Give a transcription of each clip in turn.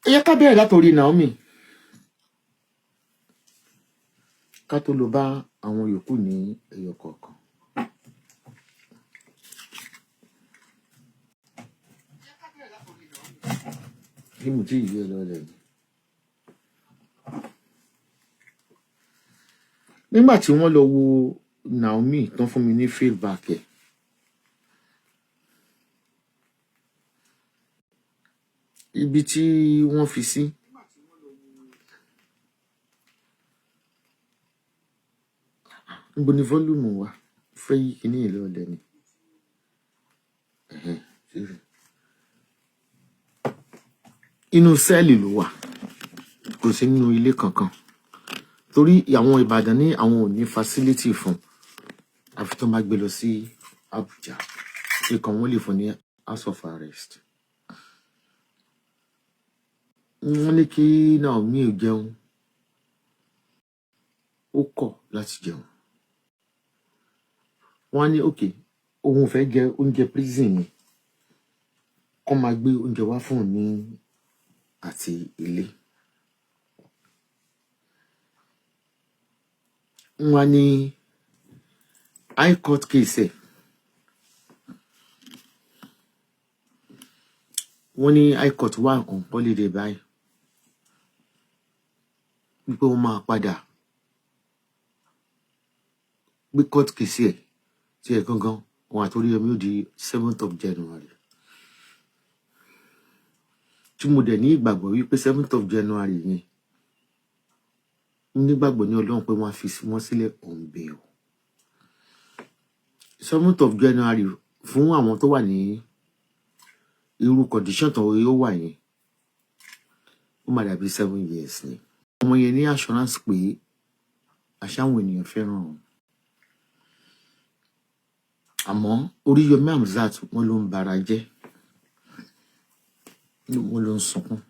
Ẹ yẹ ká bẹ̀rẹ̀ látòrí Naomi ká tó lọ bá àwọn yòókù ní ẹyọ kọ̀ọ̀kan. Bí mo ti yí ẹ lọ́lẹ̀ ni. Nígbà tí wọ́n lọ wo Naomi tán fún mi ní feedback ẹ̀. Ibi tí wọ́n fi sí. Níbo ni volume wà? Fẹ́ yí kíní yìí lọ́lẹ̀ ni. Ẹ̀hẹ́n, inú sẹ́ẹ̀lì ló wà. Kò sí nínú ilé kankan. Torí àwọn Ìbàdàn ní àwọn ò ní facility fún. Àfi tó máa gbé lọ sí Abuja. Ikọ̀ wọn lè fún ní house of arrest. Wọ́n ní kí Naomi ò jẹun. Ó kọ̀ láti jẹun. Wọ́n á ní okay, òun ò fẹ́ jẹ oúnjẹ prison ni. Kọ́ máa gbé oúnjẹ wá fún òun ní àti ilé. Wọ́n á ní high court case ẹ̀. Wọ́n ní high court wà on holiday báyìí. Wípé wọ́n máa padà gbé court case ẹ̀ tí ẹ̀ gangan òun àti Oríyọmí ó di 7th of January. Tí mo dẹ̀ ní ìgbàgbọ́ wípé 7th of January yẹn, nígbàgbọ́ ní Ọlọ́run pé wọ́n á fi wọ́n sílẹ̀ on bail. 7th of January fún àwọn tó wà ní irú condition tó ó wà yẹn, ó máa dàbí 7 years ni. Ọmọ yẹn ní assurance pé àṣà àwọn ènìyàn fẹ́ràn òun. Àmọ́ Oríyọmí Hamzat wọ́n ló ń bara jẹ́, wọ́n ló ń sunkún.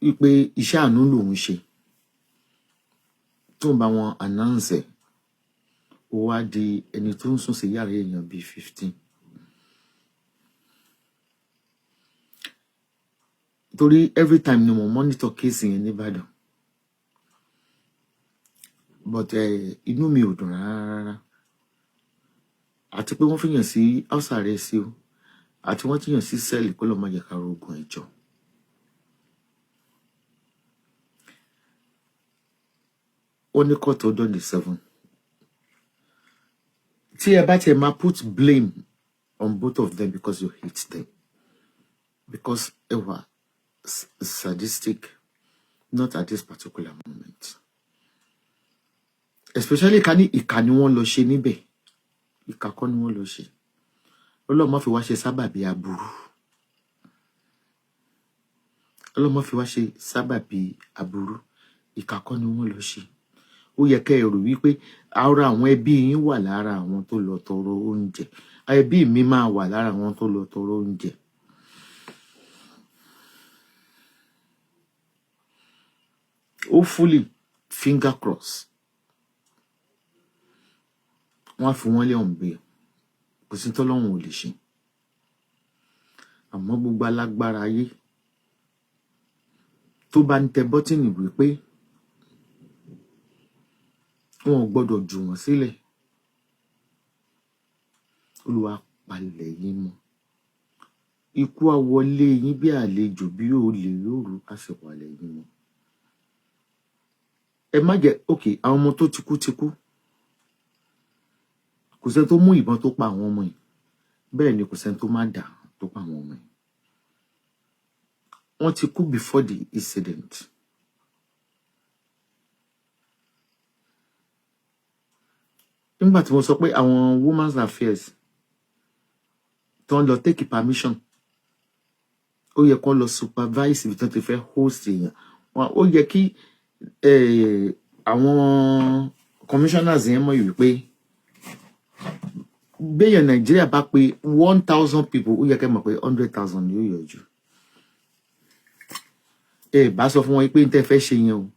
Wípé iṣẹ́ àánú lòun ṣe tó ń bá wọn announce ẹ̀, ó wá di ẹni tó ń sùn sí yàrá èèyàn bíi 15. Torí every time ni mo monitor case yẹn nìbàdàn. But inú mi ò dùn rárá. Àti pé wọ́n fi yàn sí house arrest o, àti wọ́n ti yàn sí cell kó lọ má jẹ́ ká rogun ẹjọ́. Ó ní court ó dán the 7. Tí ẹ bá tiẹ̀ máa put blame on both of them because you hate them. Because ẹ wà sadistic, not at this particular moment. Especially ká ní ìkà ni wọ́n lọ ṣe níbẹ̀. Ìkà kọ́ ni wọ́n lọ ṣe. Ọlọ́run má fi wá ṣe sábàbí aburú. Ọlọ́run má fi wá ṣe sábàbí aburú. Ìkà kọ́ ni wọ́n lọ ṣe. Ó yẹ kẹ́ ẹ rò wípé ara àwọn ẹbí yín wà lára àwọn tó lọ tọrọ oúnjẹ. Ẹbí mi máa wà lára àwọn tó lọ tọrọ oúnjẹ. Hopefully, finger cross. Wọ́n á fi wọ́n lé on bail. Kò sí tọ́lọ́run ò lè ṣe. Àmọ́ gbogbo alágbára ayé tó bá ń tẹ bọ́tìnì wípé wọn ò gbọ́dọ̀ jù wọ́n sílẹ̀. Olúwa palẹ̀ yín mọ́. Ikú á wọlé yín bí àlejò bí olè lóru á sì palẹ̀ yín mọ́. Ẹ má jẹ́ okay, àwọn ọmọ tó ti kú ti kú. Kò sẹ́ni tó mú ìbọn tó pa àwọn ọmọ yìí. Bẹ́ẹ̀ ni kò sẹ́ni tó má dà tó pa àwọn ọmọ yìí. Wọ́n ti kú before the incident. Nígbà tí mo sọ pé àwọn women's affairs tó ń lọ take permission, ó yẹ kó lọ supervise ibi tó ti fẹ́ host èèyàn. Ó yẹ kí àwọn commissioners yẹn mọ̀ wípé béèyàn Nàìjíríà bá pé 1,000 people, ó yẹ kẹ́ mọ̀ pé 100,000 ni ó yọjú. Ẹ bá sọ fún wọn pé n tẹ́ fẹ́ ṣe yẹn o,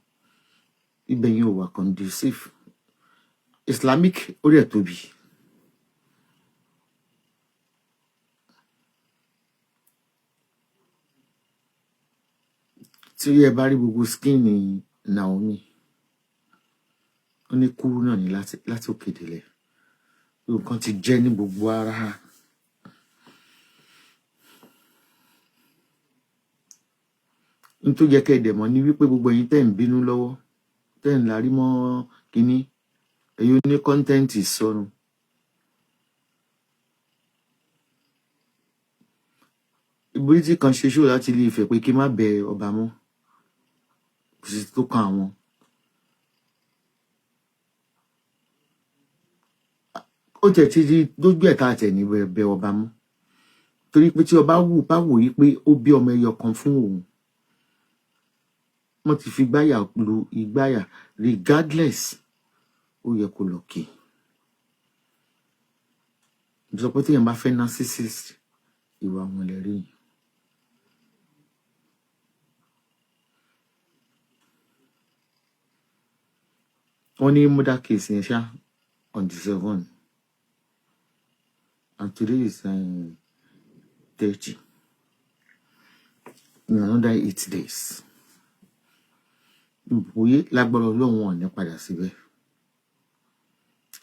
ibẹ̀ yẹn ò wà conducive. Islamic ó rẹ̀ tóbi. Tí ẹ bá rí gbogbo skin Naomi, ó ní kúrú náà ní láti òkè délẹ̀, nǹkan ti jẹ́ ní gbogbo ara. N tó jẹ́ kẹ́ ẹ dẹ̀ mọ̀ ní wípé gbogbo ẹ̀yin tẹ́ ń bínú lọ́wọ́, tẹ́ ń larí mọ́ kínní, ẹ̀yin oní content sọnù. Ìbúrítì kan ṣe ṣó láti Ilé Ifẹ̀ pé kí n má bẹ ọba mọ́, kò sì tó kan àwọn. Ó tẹ̀ ti di dójú ẹ̀ tá a tẹ̀ ní bẹ ọba mọ́, torí pé tí ọba wù bá wò yí pé ó bí ọmọ ẹyọ kan fún òun, wọ́n ti fi gbáyà lu ìgbáyà, regardless, ó yẹ kó lọ kí. Mo sọ pé téèyàn bá fẹ́ narcissist, ìwà wọn lè rí yìí. Wọ́n ní murder case yẹn ṣá on the 7, and today is 30, in another 8 days. Òye lágbára Ọlọ́run, ò ní padà síbẹ̀.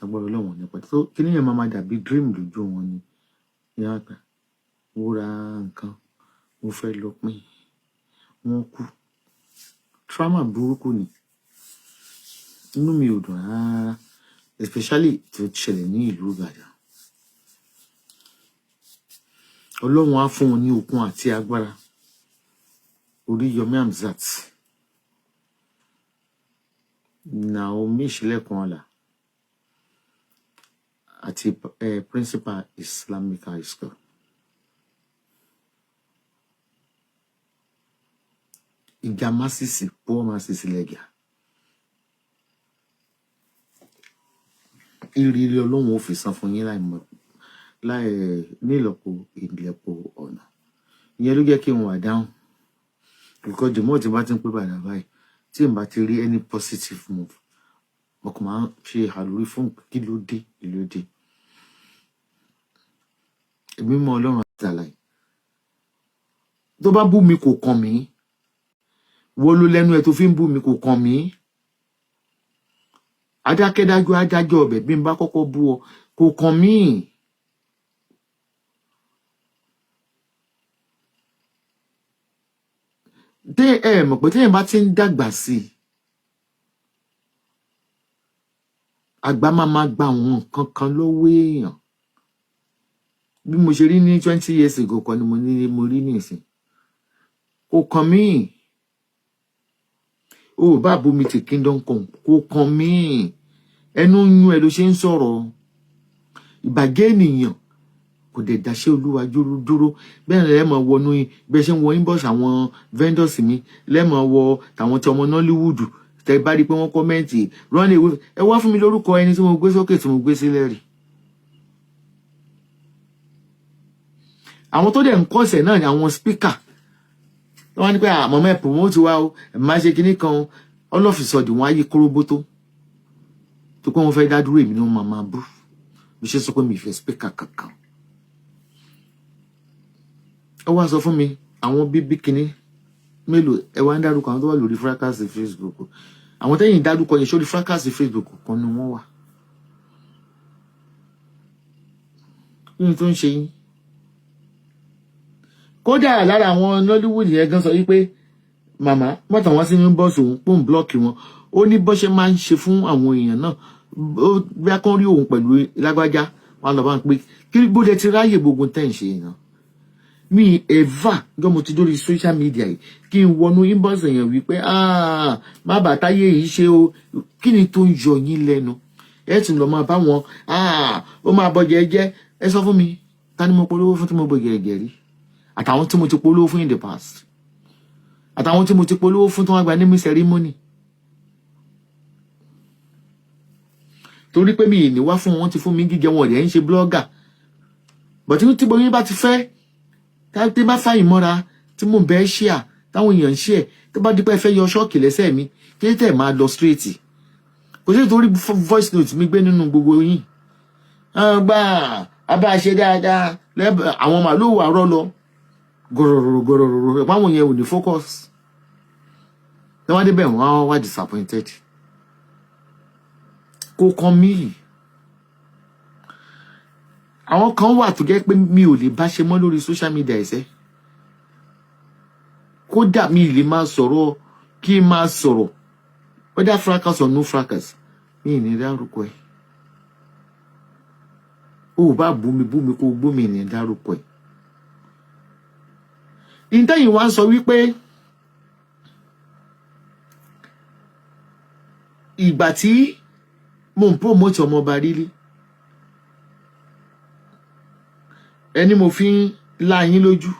Lágbára Ọlọ́run, ò ní padà. So kí nìyẹn máa dàbí dream lójú wọn ni. Ìyá àgbà mo ra nǹkan, mo fẹ́ lọ pín, wọ́n kú. Trauma burúkú ni. Inú mi ò dùn rárá, especially tó ṣẹlẹ̀ ní ìlú Ìbàdàn. Ọlọ́run á fún wọn ní okun àti agbára. Oríyọmí Hamzat, Naomi Ìṣílẹ̀kùnọlá àti principal Islamic High School. Ìjà masses, poor masses lẹ́gà. Ìrírí Ọlọ́run ò fi san fún yín láì mọ̀, láì nílọ́po ìlẹ́po ọ̀nà. Ìyẹn ló jẹ́ kí n wà dáhùn, because the more tí bá ti ń pé bàdà báyìí, tí n bá ti rí any positive move, mo kàn máa ń ṣe àlórí fún kí ló dé, kí ló dé. Èmi mọ Ọlọ́run àtàlàyé. Tó bá bú mi, kò kàn mí. Wọ́n ló lẹ́nu ẹ̀ tó fi ń bú mi, kò kàn mí. Adákẹ́dájọ́ adájọ́ ọbẹ̀. Bí n bá kọ́kọ́ bú ọ, kò kàn mí. Tẹ́ ẹ mọ̀ pé téèyàn bá ti ń dàgbà sí i, àgbà máa máa gba àwọn nǹkan kan lọ́wọ́ èèyàn. Bí mo ṣe rí ní 20 years ago kọ́ ni mo ní mo rí nísìn. Kò kàn mí. O ò bá bú mi ti kingdom come, kò kàn mí. Ẹnu ń yún ẹ ló ṣe ń sọ̀rọ̀ ìbàjẹ́. Ènìyàn kò dẹ̀ dáṣẹ́ Olúwa dúró dúró. Bẹ́ẹ̀ ni lẹ́mọ̀ wọnú bẹ́ẹ̀ ṣe ń wọ inbox àwọn vendors mi, lẹ́mọ̀ wọ tàwọn tí ọmọ Nollywood. Tẹ bá rí i pé wọ́n comment run away, ẹ wá fún mi lórúkọ ẹni tí mo gbé sókè, tí mo gbé sílẹ̀ rí. Àwọn tó dẹ̀ ń kọ́sẹ̀ náà ni àwọn speaker. Wọ́n ní pé àmọ́ mẹ́ promote wa o, ẹ̀ máa ṣe kinní kan o. All of a sudden, wọ́n á yí kóróbótó tó pé wọ́n fẹ́ dá dúró. Èmi ni wọ́n máa máa bú. Bí ṣe sọ pé mi ì fẹ́ speaker kankan, ó wá sọ fún mi àwọn bíbí kinní mélòó. Ẹ wá ń dárúkọ àwọn tó wà lórí fracas Facebook. Àwọn tẹ́yìn dárúkọ yẹn, sórí fracas Facebook kan ni wọ́n wà. Kí ni tó ń ṣe yín? Kódà lára àwọn Nollywood yẹn gan sọ wípé màmá mọ́tò wọn sínú bọ́ọ̀sì, òun pòun block wọn. Ó ní bó ṣe máa ń ṣe fún àwọn èèyàn náà, ó bí a kàn rí òun pẹ̀lú lágbájá, wọn lọ bá ń pé kí bó lẹ ti ráyè gbogbo tẹ́ ń ṣe yẹn. Mi ever jọ mo ti dórí social media yìí kí n wọnú inbox èèyàn wípé, "Ah, má bàa táyé yìí ṣe o." Kí ni tó ń yọ yín lẹ́nu? Ẹ tún lọ máa bá wọn, "Ah, ó máa bọ jẹ́jẹ́." Ẹ sọ fún mi, ta ni mo polówó fún tí mo bọ gẹ̀rẹ́gẹ̀rí? Àtàwọn tí mo ti polówó fún in the past, àtàwọn tí mo ti polówó fún tí wọ́n gba naming ceremony, torí pé mi ì ní wá fún wọn, ti fún mi gígẹ wọn ọ̀dẹ̀ ń ṣe blogger. But tí gbogbo bá ti fẹ́ tí bá fàyìn mọ́ra tí mò ń bẹ́ ṣíà, táwọn èèyàn ń ṣe ẹ̀, tó bá dípẹ́ fẹ́ yọ ṣọ́ọ̀kì lẹ́sẹ̀ mi, kí tẹ̀ máa lọ straight. Kò sí torí voice note mi gbé nínú gbogbo yín gbà abá ṣe dáadáa. Àwọn màlúù wà rọ́ lọ gọ̀rọ̀rọ̀ gọ̀rọ̀rọ̀, àwọn yẹn ò ní focus. Tí wọ́n débẹ̀, wọ́n á wá disappointed. Kò kàn mí. Àwọn kan wà tó jẹ́ pé mi ò lè bá ṣe mọ́ lórí social media ẹ̀sẹ̀. Kódà mi lè máa sọ̀rọ̀, kí n máa sọ̀rọ̀, whether fracas or no fracas, mi ì ní dárúkọ ẹ̀. O ò bá bú mi, bú mi, kó o gbó mi, ní dárúkọ ẹ̀. Ìtẹ́yìn wá ń sọ wípé ìgbà tí mo ń promote ọmọọba rírí, ẹni mo fi ń lá yín lójú.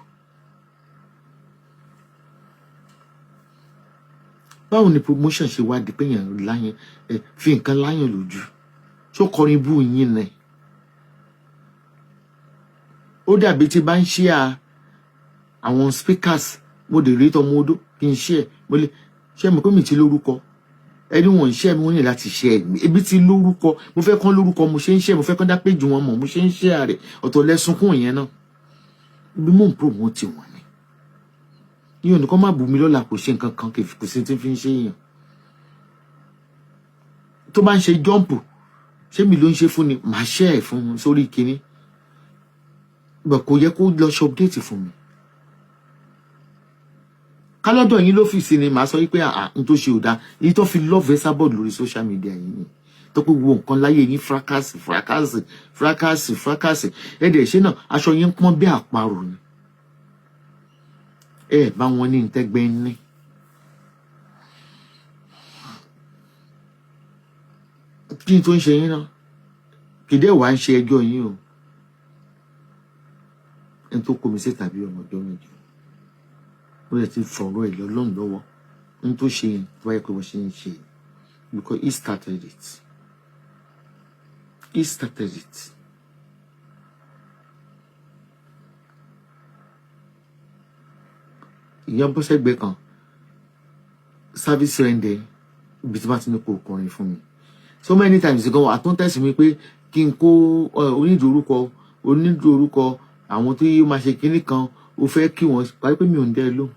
Báwo ni promotion ṣe wá di pé yàn láyín ẹ fi nǹkan láyàn lójú? Ṣó kọrin bú yín ni? Ó dàbí tí bá ń ṣe à àwọn speakers, mo lè rí tọmọ odó kí n ṣe ẹ, mo lè ṣe mọ̀ pé mi ti lórúkọ. Ẹni wọn ń ṣe, mi wọn ní láti ṣe ẹ. Ebi ti lórúkọ, mo fẹ́ kán lórúkọ, mo ṣe ń ṣe, mo fẹ́ kán dá péjì wọn mọ̀, mo ṣe ń ṣe àrẹ ọ̀tọ̀ lẹ́sunkún yẹn náà. Ibi mò ń promote wọn ni yíyan nìkan má bù mí lọ́la, kò ṣe nǹkan kan, kò sí tí fi ń ṣe èèyàn. Tó bá ń ṣe jump, ṣé mi ló ń ṣe fún ni? Màá ṣe ẹ̀ fún un sórí kinní bẹ̀. Kò yẹ kó lọ ṣe update fún mi. Kálọ́dọ̀ yín lọ́fíìsì ni màá sọ wípé àà, n tó ṣe ò dáa. Èyí tó fi love Esabod lórí social media yìí ni tó pé gbogbo nǹkan láyé yín fracas, fracas, fracas, fracas. Ẹ dẹ̀ ṣe náà, aṣọ yín pọ́n bí àparò ni. Ẹ bá wọn ní ntẹ́gbẹ́ ní. Kí n tó ń ṣe yín náà kìdẹ́ wàá ń ṣe ẹjọ́ yín o. Ẹni tó kó mi sí tàbí ọmọ ọjọ́ méjì, ó lè ti fọ̀rọ̀ ẹ̀ lọ́lọ́run lọ́wọ́. N tó ṣe yẹn, tó bá yẹ pé wọ́n ṣe ń ṣe, because he started it, he started it. Ìyẹn bọ́ sẹ́gbẹ̀ẹ́ kan, service rẹ̀ ibi tí wọ́n ti ní kó kọrin fún mi so many times gan, àtúntẹ̀sí mi pé kí n kó onídùúrúkọ àwọn tó yí máa ṣe kinní kan, ó fẹ́ kí wọ́n parí pé mi ò ń dẹ́ lóhùn.